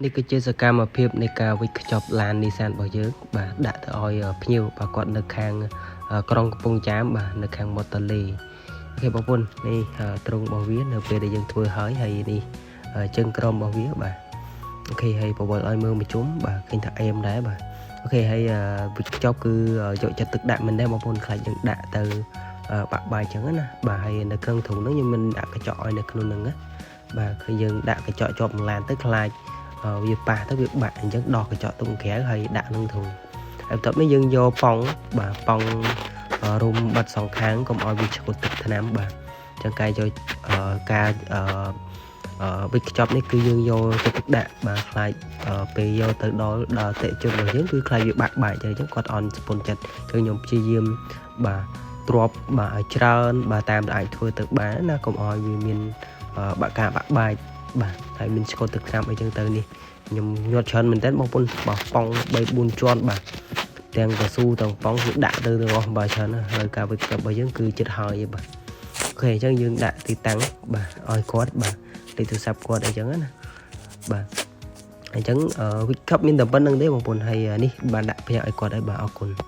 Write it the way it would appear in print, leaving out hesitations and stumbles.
នេះគឺជាសកម្មភាពនៃការវេចខ្ចប់ឡាន Nissan របស់យើងបាទដាក់ទៅឲ្យភ្ញៀវបាទគាត់នៅខាងក្រុងកំពង់ចាមបាទនៅខាងមាត់ទន្លេOK បងប្អូននេះទ្រុងរបស់វានៅពេលដែលយើងធ្វើហើយហើយនេះជើងក្រោមរបស់វាបាទ OK ហើយបវលឲ្យមើលមួយជុំបាទឃើញថាអេមដែរបាទ OK ហើយវេចខ្ចប់គឺយកចិត្តទុកដាក់មែនដែរបងប្អូនខ្លាចយើងដាក់ទៅបាក់បាយចឹងណាបាទហើយនៅក្នុងទ្រុងហ្នឹងយើងមិនដាក់កញ្ចក់ឲ្យនៅក្នុងហ្នឹងណាបាទគឺយើងដាក់កញ្ចក់ជាប់នឹងឡានទៅខ្លាចវាប៉ះទៅវាបាក់អញ្ចឹងដោះកញ្ចក់ទុកក្រៅហើយដាក់ក្នុងទ្រុងហើយបន្ទាប់នេះយើងយកប៉ង់បាទប៉ង់រុំបិទសងខាងកុំឲ្យវាឆ្កួតទឹកថ្នាំបាទអញ្ចឹងការយកការវេចខ្ចប់នេះគឺយើងយកទៅទុកដាក់បាទខ្លាចពេលយកទៅដល់ដល់អតិថិជនរបស់យើងគឺខ្លាចវាបាក់បែកអញ្ចឹងគាត់អន់សពន់ចិត្តគឺខ្ញុំព្យាយាមបាទទ្របបាទឲ្យច្រើនបាទតាមដែលអាចធ្វើទៅបានណាកុំឲ្យវាមានបាក់ការបាក់បែកបាទហើយមានឆ្កួតទឹកថ្នាំអីចឹងទៅនេះខ្ញុំញាត់ច្រើនមែនតើបងប្អូនបាទប៉ង់3 4ជាន់បាទទាំងកស៊ូទាំងប៉ង់គឺដាក់ទៅទាំងអស់បាទច្រើនណាស់ហើយការវេចខ្ចប់របស់យើងគឺចិត្តហើយឯងបាទ OK អញ្ចឹងយើងដាក់ទីតាំងបាទឲ្យគាត់បាទលេខទូរស័ព្ទគាត់អីចឹងណាបាទអញ្ចឹងវេចខ្ចប់មានតែប៉ុណ្្នឹងទេបងប្អូនហើយនេះបានដាក់ផ្ញើឲ្យគាត់ហើយបាទអរគុណ។